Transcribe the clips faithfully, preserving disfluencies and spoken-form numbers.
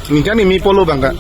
Ningkan kimi pulo bang ka.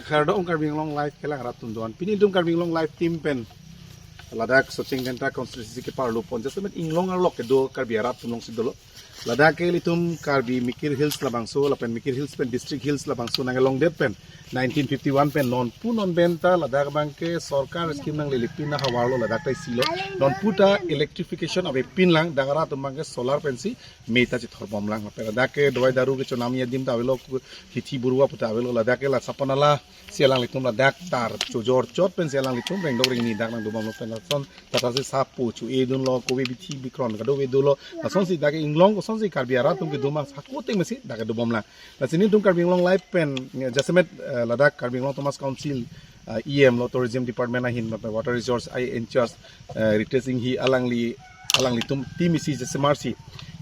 Kardom Karbi Anglong Live kelang rat atum doan. Pini itum Karbi Anglong Live team pen ladak Socheng Dhenta constituency ke parlo pon. Jasemet inglong arlo kedo Karbi arat atum alongsi dolo. Ladak ke ilitum Karbi Mikir Hills labangso, lapen Mikir Hills pen District Hills labangso nang along det pen nineteen fifty-one pen non pu non pen ta ladak abang ke sorkar scheme nanglele pin ahavar lo ladak ta isi lo. Non pu ta electrification avepin lang, dak arat atum abang ke solar pensi mei ta chethor bom lang. Lapen ladak ke dawai daru kechonam adim ta avelo, hithi burua pu ta avelo, ladak ke la sapanala si alanglitum ladak tar chojor chot pensi alanglitum rengdok rengni dak nangdobom lo pen lason tata si sapu chu-e dunlo, kove bithi bikron kadove dolo. Lasonsi dak inglong kosonsi Karbi arat atum kedo ma hako ateng mesi dak dobom lang. Lasi nelitum Karbi Anglong Live pen, eh, jasemet, eh, ladak Karbi Anglong Autonomous Council, eh, E M lo, Tourism Department ahin, lapen Water Resource ai in charge, eh, Ritesh Enghi alangli, alanglitum team isi jasemarsi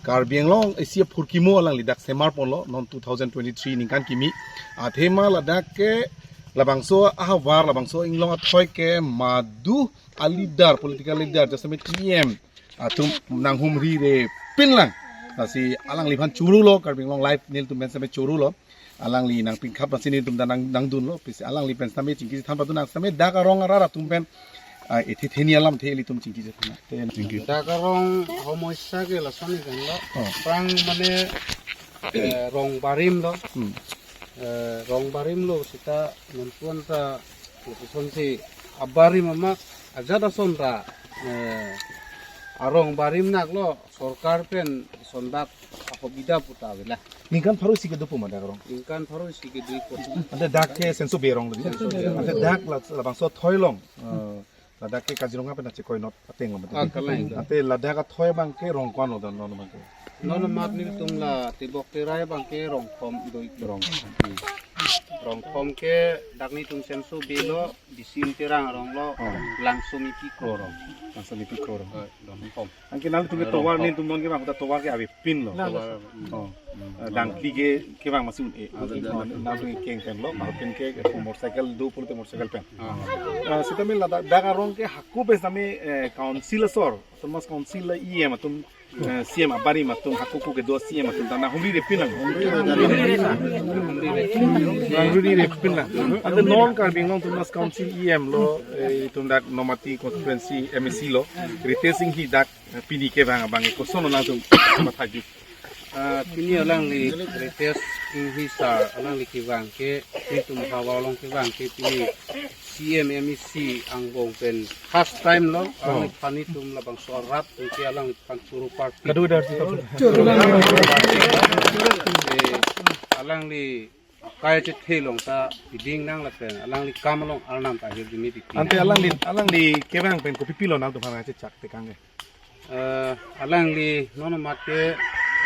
Karbi Anglong isi aphurkimo alangli dak semar ponlo non two thousand twenty-three ningkan kimi. Athema ladak ke labangso ahavar, labangso inglong athoi ke madu a leader, political leader, jasemet E M atum nanghumri repin lang. Lasi alangliphan choro lo, Karbi Anglong Live nelitum pen same choro lo. Alangli nangpingkhap lasi nelitum ta nang, nangdunlo. Pisi alangli pen same chingki than patu nang same dak arong arat atum pen, ah, ithi theni alamthe ilitum chingki than. Te chingki. Dak arong homosya ke lason ni kan lo. Oh. Prang mane, eh, rong barim lo. Hmm. Eh, rong barim lo seta non pu anta lapuson si abarim amak ajat ason ta, eh, arong barim nak lo sorkar pen sondak ahobida pu ta avela. Ningkan pharo isi kedo pu ma dak arong? Ningkan pharo isi kedo pu. Ante dak ke senso berong lagi. Senso berong. Ante dak la, labangso athoi along. Eh, ladak ke Kaziranga pen ache koinot ateng lo mati. Ah, kalang. Ante ladak athoi abang ke rong ko-an lo dan non abang ke? Non amat nelitum la tebok terai abang ke rong thom doi. Rong. Rong thom ke dak nelitum senso belo, Bisim Terang arong lo, oh, Langso Mipi Kro arong. Langso Mipi Kro arong. Eh, rong thom. Anke nangtum ke rong tovar thom. Nelitum non kevang ta tovar ke avepin lo. Tovar, hmm. Oh. Hmm. Eh, dangkli ke kevang masi un-e. Ah, dangkli. Oh, nangtum keng pen lo, mangkin ke motorcycle do pulote motorcycle pen. Ah. Eh, sitame ladak dak arong ke hako pen sitame, eh, council asor, Autonomous Council la E M atum, eh, C M abarim atum, hako ko kedo C M atum ta nanghumri repin lang. Nanghumri repin lang. Ante non Karbi Anglong Autonomous Council E M lo, eh, itum dak Nomati constituency M A C lo, Ritesh Enghi dak, eh, pini kevang abang ke koson nangtum matha ju. Ah, pini alangli Ritesh Enghi sir, alangli kevang ke, nelitum havar along kevang ke pini C M M A C angbong pen first time lo, oh, alangliphan nelitum labangso arat ke alangliphan choro parpik. Kado dar si top. Eh, alangli akai chethe along ta piding nang lapen alangli kam along arnam ta ahirjume piding. Ante alangli, alangli kevang pen kopi pilo nangtumphan chechak tekang ke? Eh, alangli non amat ke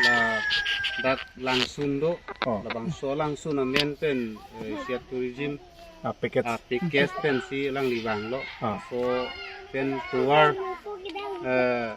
ladak Langsun do, oh, labangso Langsun amen pen, eh, isi a-tourism, ah, package, ah, package pensi alangli vanglo. Ah. So pen tovar, eh,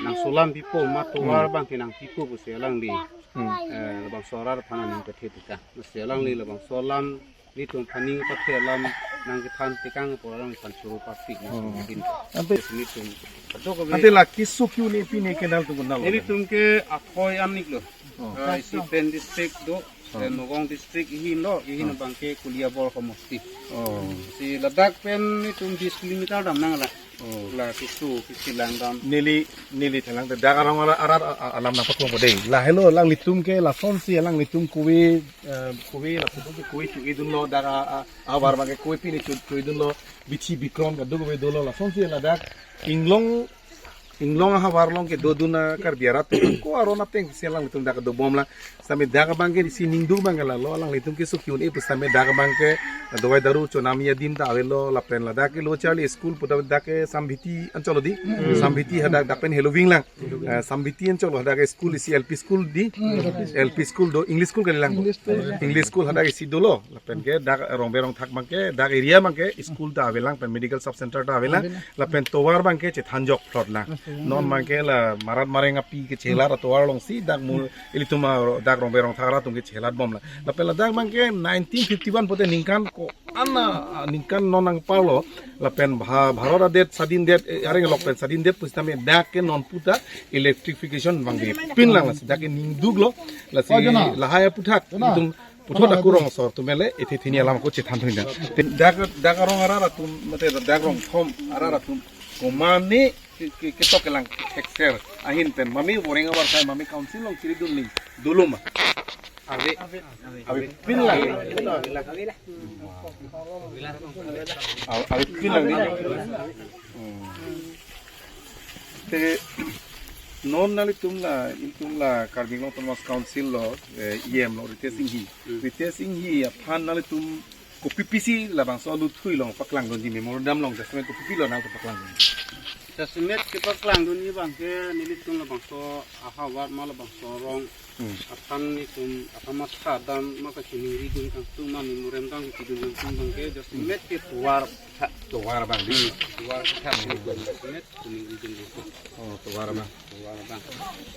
nangsolam pipo ma tovar, hmm, abang ke nangpipo pusi alangli, hmm, eh, labangso arat aphan aning kethe tekang. Masi alangli labangso alam nelitum aphan ning pathe alam nangkethan tekang apor alangliphan choro parpik nang, oh, sumudin. Ante, nelitum kadokave, ante la keso ke-un-e pine ke nangtum ke nang lo? Nelitum ke athoi an-ik lo. Oh. Ah, isi pen district do, oh, eh, Nagaon district ihin lo, ihin, oh, abang ke Koliabor homosti. Oh. Si ladak pen nelitum bis kilometer dam nang la. Oh. La keso, kechelang dam. Neli, neli thelang te dak arong arat, arat, a-, a-, alam nangpaklong po dei. Lahelo alanglitum ke lasonsi alanglitum kove, eh, kove laputum ke kove cho-edunlo dak a, a, ahavar abang ke kove pine cho, cho-edunlo. Bithi bikron kadokave dolo lasonsi ladak inglong, inglong ahavar along kedodun a Karbi arat atum ko aron atengsi alanglitum dak dobom lang. Sitame dak abang ke isi ningduk abang ke lalo alanglitum keso ki-un-e pu sitame dak abang ke dawai daru chonamji adim ta avelo lapen ladak ke lo charli school pu ta dak ke Samhiti anchot lo dei. Samhiti hadak dak pen heloving lang. Eh, Samhiti anchot lo hadak ke school isi L P school dei. L P school do English school kali lang. English school hadak isi dolo. Lapen ke dak Rongbe Rongthak abang ke dak area abang ke school ta avelang pen medical sub center ta avelang. Lapen tovar abang ke chethanjok plot lang. Non abang ke la marat mareng api kechelar atovar alongsi dak mu ilitum a dak Rongbe Rongthak arat atum kechelar bom lang. Lapen ladak abang ke nineteen fifty-one pote ningkan ko-an a ningkan non nangparlo. Lapen Bha-, Bharat adet sadin det, eh, areng lok pen sadin det pusitame dak ke non puta electrification abang ke pin lang lasi dak ke ningduk lo lasi lahai aputhak itum puthot akurong asor atum le ethe thini alam ko chethan thuin. Dak, dak arong arat atum, mate dak Rongthom arat atum, komane ke, ke, ketok kelang thekser ahin pen, mami boreng abar sai, mami council along chiri dun ning, dolo ma. Ave. Ave pin lang. Ave, ave pin lang ni. Hmm. Te non nanglitum la, ilitum la Karbi Anglong Autonomous Council lo, eh, E M lo, Ritesh Enghi. Hmm. Ritesh Enghi aphan nanglitum kopi pisi labangso alutthu along paklangdunji, memorandum along jasemet kopi pilo nangtum paklangdun? Jasemet kepaklangdunji abang ke nelitum labangso ahavar ma labangso arong Hmm. aphan nelitum aphan ma sa dam ma kachiningri dun kangtung ma memorandum kepidun kangtung abang ke jasemet ke tovar tha. Tovar abang dei. Hmm, tovar tha. Jasemet chiningri dun kangtung. Oh, tovar abang. Tovar abang.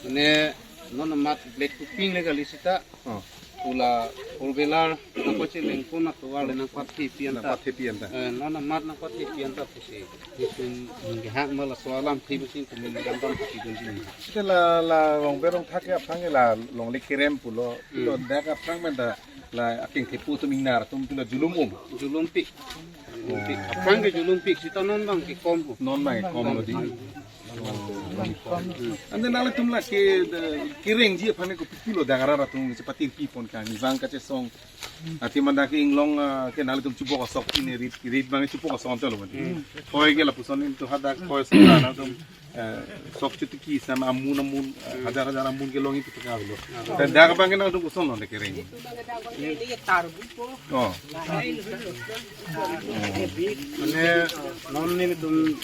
Mane non amat black topping le kali seta. Oh. Pu la four wheeler nangpacheleng pon atovar le nangpathepi anta. Nangpathepi anta. Eh, non amat nangpathepi anta pusi. Itum ningkehang ma laso alamthe pusi itum ningkehang dam pusi itum sini. Seta la, la Rongbe Rongthak ke aphrang ke la longle kerem pulo. Hmm. Lo dak aphrang pen ta la akengthepo atum ingnar atum pilo julum um. Julum pik. Julum pik. Oh. Aphrang ke julum pik seta non abang ke kom ho. Non abang ke kom lo dei. Ante nanglitum la ke, de, kerengji aphan ke kopi pilo dak arat atum chepatirpi pon kang, ni abang kachesong. Athema dak ke inglong, ah, ke nanglitum chubok asok pine rit, rit abang chubok asok anchot lo mati. Hmm. Thoi ke lapuson itum hadak thoi sok nanglitum, eh, sok chotiki sitame amun amun, eh, hajar hajar amun kelongji pu ta avelo. Te dak abang ke nanglitum koson lo ne kereng? Oh. Mane non nelitum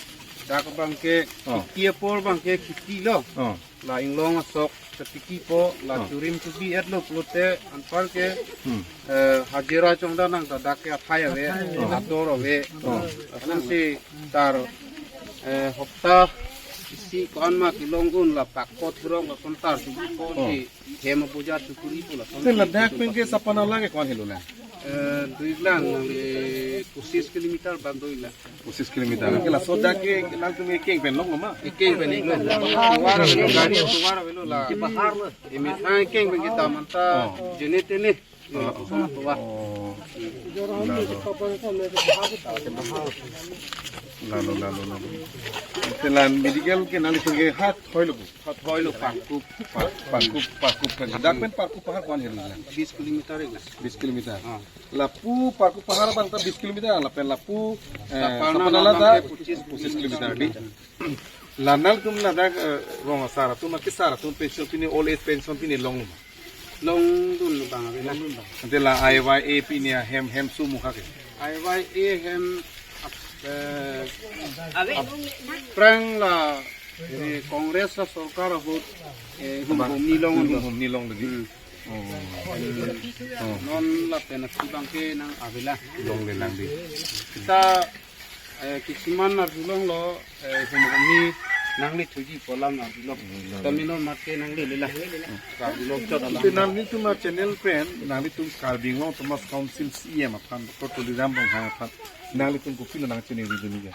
dak abang ke Oh. kheti apor abang ke kheti lo. Oh. La inglong asok ketikipo, la Oh. churim chubi-et lo pulote anpar ke, Hmm. eh, hajira chongda nang ta dak ke athai ave, Oh. ator ave. Oh. Ason si tar, eh, hopta isi ko-an ma kelong un la pakpo thurok ason tar chubi po Oh. si hem abujar chukuri po lason Te si ladak pen ke Sapna la ke ko-an helo na? Eh, dui lang, eh, pochis kilometer abang dui lang. Pochis kilometer. Ke laso dak ke nangtum ekeng pen longlo ma? Ekeng pen longlo. Tovar avelo, gari tovar avelo la. Bahar lo. Emethang ekeng pen kedam anta Oh. jene tene. Oh. Lason tovar. Oh. Lalo. Lalo, lalo, lalo. Te la medical ke nanglitum ke hat hoilo bu? Hat hoilo Parkup. Par-, Parkup, Parkup pen. Dak pen Parkup pahar ko-an helo na? Bis kilometer ik na. Bis kilometer. Ah. Lapu Parkup pahar abang ta bis kilometer, lapen lapu, eh, Sapna Sapna la la ta abang ke pochis pochis kilometer dei. La nangtum ladak, eh, rong asar atum, ma kesar atum pension pine, old age pension pine longlo ma? Longdun abang ave na. Ante la I Y A pine ahem, hem sumukha ke? I Y A hem, eh, aphrang la, eh, Congress la sorkar ahut, eh, humhumni longlo. Humhumni longlo dei. Hmm. Oh. Oh. Non lapen aphi abang ke nang avelo. Longle lang dei. Seta, eh, kisuman arjulong lo, eh, humhumni nangle thuji pu alam arjulong. Hmm, longle. Tame non amat ke nanglele lang. Arjulong chot alam. Te nanglitum a channel pen, nanglitum Karbi Anglong Autonomous Council C E M aphan, Doctor Tuliram Ronghang aphan, nanglitum kopilo nangchiningri dunji?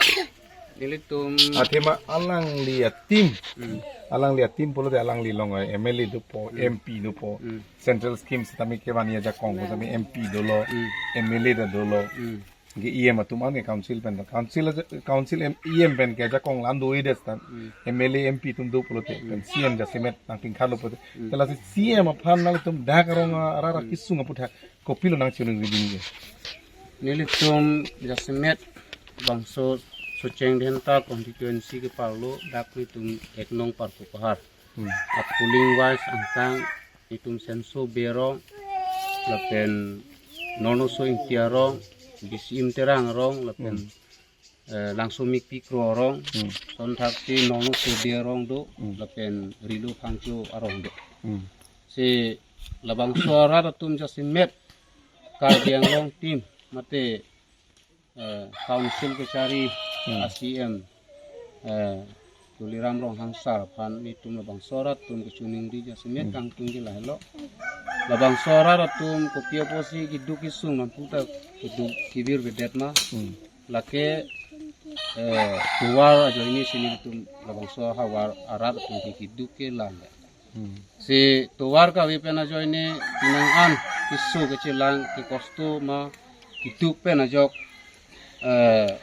Nelitum Athema alangli a-team. Hmm. Alangli a-team pulote alangli along M L A dopo, Hmm. M P dopo. Hmm. Central schemes tame kevanji ajakong tame M P dolo, Hmm. M L A ta dolo. Hmm. Ke E M atum an ke council pen, council, council M, E M pen ke ajakong lang do-idet tan. Hmm. M L A, M P atum do pulote, Hmm. pen C M jasemet nangpingkhatlo pulote. Hmm. Te lasi C M aphan nanglitum dak arong arat Hmm. kesung aputhak kopilo nangchiningri ding ke? Nelitum jasemet bangso Socheng Dhenta constituency keparlo dak nelitum ek nong Parkopahar. Hmm. A polling wise angkang itum Senso Bey arong, lapen Nornoso Ingti arong, Bisim Terang arong, lapen, Hmm. eh, Langso Mikpi Kro arong, Hmm. sonthak si Nornoso Bey arong do, Hmm. lapen Rilo Phangcho arong do. Hmm. Si labangso arat atum jasemet Karbi Anglong team mate eh, council kechari Hmm. a C M, eh, Tuliram Ronghang sir aphan nelitum labangso arat atum kachiningri jasemet Hmm. kangtung ke lahelo. Labangso arat atum kopi apotsi keduk kesung nangputa keduk kebirvedet ma. Hmm. Lake, eh, tovar ajoine si nelitum labangso havar arat atum ke keduk ke lang. Hmm. Si tovar kave pen ajoine pinang an keso kechelang kekosto ma keduk pen ajok, eh,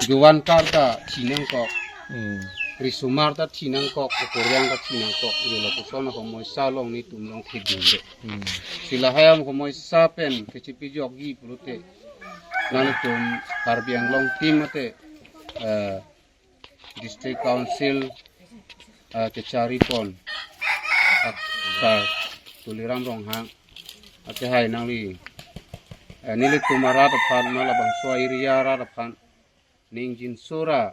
jovan kar ta thi nangkok, Hmm. risomar ta thi nangkok, koryang ta thi nangkok, yo lapuson asomoisa along nelitum longthedunde. Hmm. Si lahai asomoisa pen kechepajokji pulote nanglitum Karbi Anglong team mate, eh, District Council, ah, kechari pon, ah, Sir Tuliram Ronghang, ate hai nangli, eh, nelitum arat aphan ma labangso area arat aphan ning jinso ra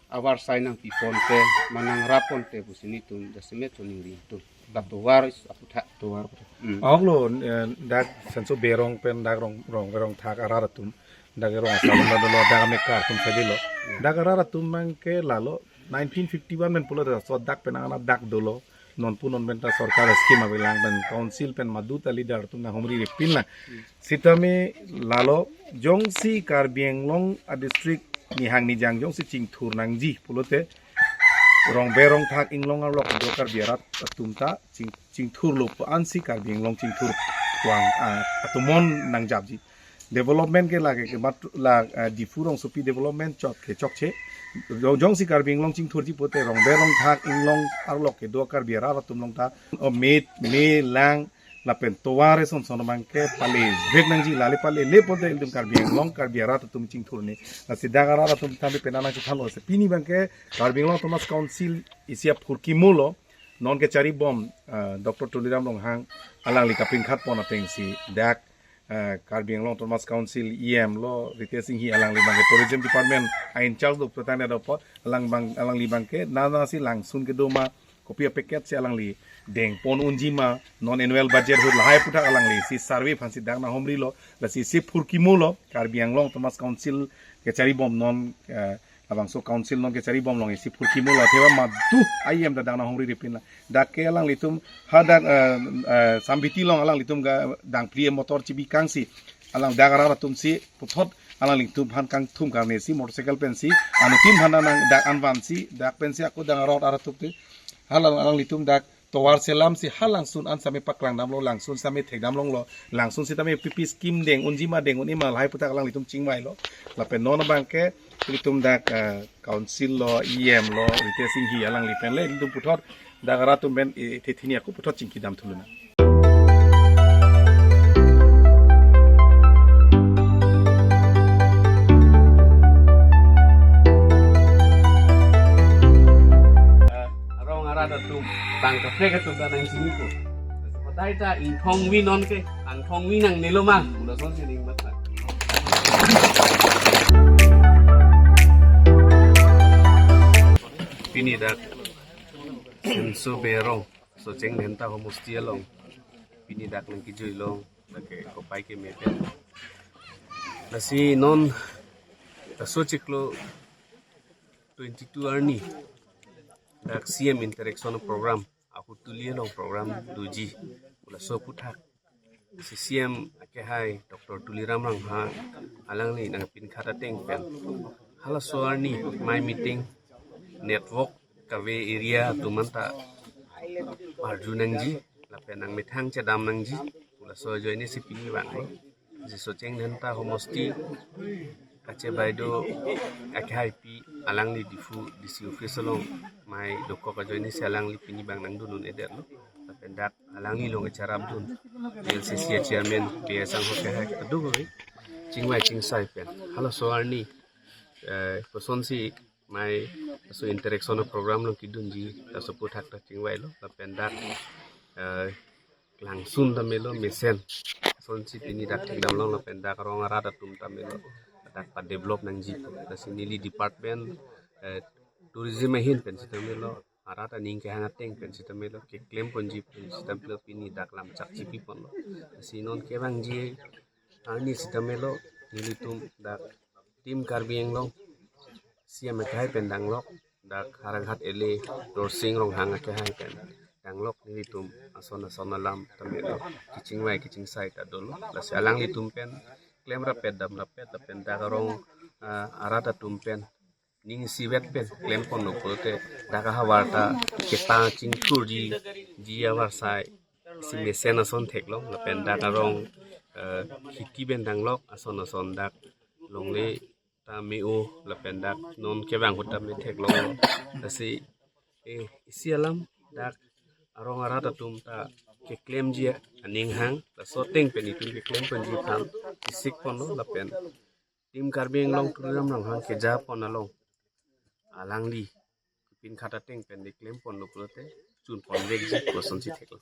avarsai nangpiponte, ma nangraponte pusi nelitum jasemet chiningri atum. Dak tovar aputhak. Tovar aputhak. Hmm. Ahok lo, eh, dak Senso Bey arong pen dak rong, rong, rongthak arat atum. Dak rong asal dolo, dak amekar atum sabi lo. Hmm. Dak arat atum abang ke lalo nineteen fifty-one pen pulo dak so dak pen ana dak dolo. Non pu non pen ta sorkar scheme avelang pen council pen madu ta leader atum nanghumri ripin lang. Hmm. Sitame lalo jongsi Karbi Anglong a district nihang nijang jongsi chingthur nangji pulote Rongbey Rongthak inglong arlo kedo Karbi arat atum ta ching, chingthurlo pu ansi Karbi Anglong chingthur puang, ah, atomon nangjapji. Development ke lake ke mat la, ah, Diphu rongsopi development chot ke chokche. Jong, jongsi Karbi Anglong chingthurji pulote Rongbey Rongthak inglong arlo kedo Karbi arat atum along ta, o, me, me lang lapen tovar eson son abang ke palevek nangji, lale palele pulote ilitum Karbi Anglong Karbi arat atum chingthur ni. Lasi dak arat atum tame penang nangchethanlo si pini abang ke Karbi Anglong Autonomous Council isi aphurkimo lo, non kecharibom, eh, Doctor Tuliram Ronghang alangli kapingkhat pon atengsi dak, eh, Karbi Anglong Autonomous Council E M lo Ritesh Enghi alangli abang ke Tourism Department a in charge do putang do apot alang abang, alangli abang ke nana si langsun kedo ma, kopi a-package si alangli dengpon unji ma, non annual budget ahut lahai aputhak alangli si survey aphansi dak nanghumrilo, lasi isi phurkimo lo, Karbi Anglong Autonomous Council kecharibom non, eh, labangso council non kecharibom along isi phurkimo lo, theba madu ahem ta dak nanghumri ripin lang. Dak ke alanglitum hadak, eh, eh, Samphiti along alanglitum ga dangphli motor chibi kangsi, alang dak arat atum si puthot alanglitum aphan kangthum karne si motorcycle pensi, anuttin aphan nang dak anvan si, dak pensi ako dak arat arat atum ti, halang alanglitum dak tovar selam si halangsun an same paklang damlo, langsun same thek dam longlo, langsun sitame P P scheme deng unji ma deng un-e ma lahai aputhak alanglitum chingvailo. Lapen non abang ke ilitum dak, eh, council lo, E M lo, Ritesh Enghi alangli pen le ilitum puthot dak arat atum pen, eh, the thini ako puthot chingki dam thuluna. Arong arat atum, bang kaprek atum ta nangchinipo. Patai ta ingthongvi non ke, angthongvi nangnelo ma, pulasonsi ning matha. Pini dak Senso Bey arong, Socheng Dhenta homosti along pini dak nangkejui long, lake kopai keme pen. Lasi non laso chiklo twenty-two arni dak C M interaction program, ahut tuli along program doji pu laso aputhak si C M akehai Doctor Tuliram Ronghang alangli nangpinkhat ateng pen halaso arni mei meeting network kave area atum anta arju nangji lapen nangmethang chedam nangji pu laso ajoine si pini vang hai. Jisocheng Dhenta homosti kachebai do akhaipi alangli Diphu D C office along mei dokok ajoine si alangli pini bang nangdun un-edetlo. Lapen dak alangli along kacharapdun P L C C chairman P S Sangho kehai adu kami chingvai chingsai pen. Halaso arni, eh, kosonsi mei laso interaction program along kedunji laso aphuthak ta chingvailo lapen dak, eh, langsun ta melo mesen. Kosonsi pini dak thekdamlong lapen dak arong arat atum ta melo dak pa-develop nangji pu. Lasi neli department, eh, tourism ahin pen sita melo, arat aning kehang ateng pen sita melo, keklem ponji pen sita melo pini dak lamchak chipi ponlo. Lasi non kevangji arni sita melo nelitum dak Team Karbi Anglong C M akehai pen danglok, dak Howraghat L A Dorsing Ronghang akehai pen danglok nelitum ason ason alam ta melo kachingvai kachingsai ta dolo. Lasi alanglitum pen klemrap-et damrap-et lapen dak arong, ah, arat atum pen ning isivet pen klem ponlo pulote dak ahavar ta kepachingthurji, ji ahavar sai si mesen ason theklong lapen dak arong, eh, kheti pen danglok ason ason dak longle ta me-o lapen dak non kevang ahut ta me theklong. Lasi, eh, isi alam dak arong arat atum ta keklemji aning hang, laso ateng pen itum keklem ponji aphan isik ponlo lapen Team Karbi Anglong Tourism Ronghang keja pon along alangli pinkhat ateng pen keklem ponlo pulote chun ponvekji kosonsi theklong.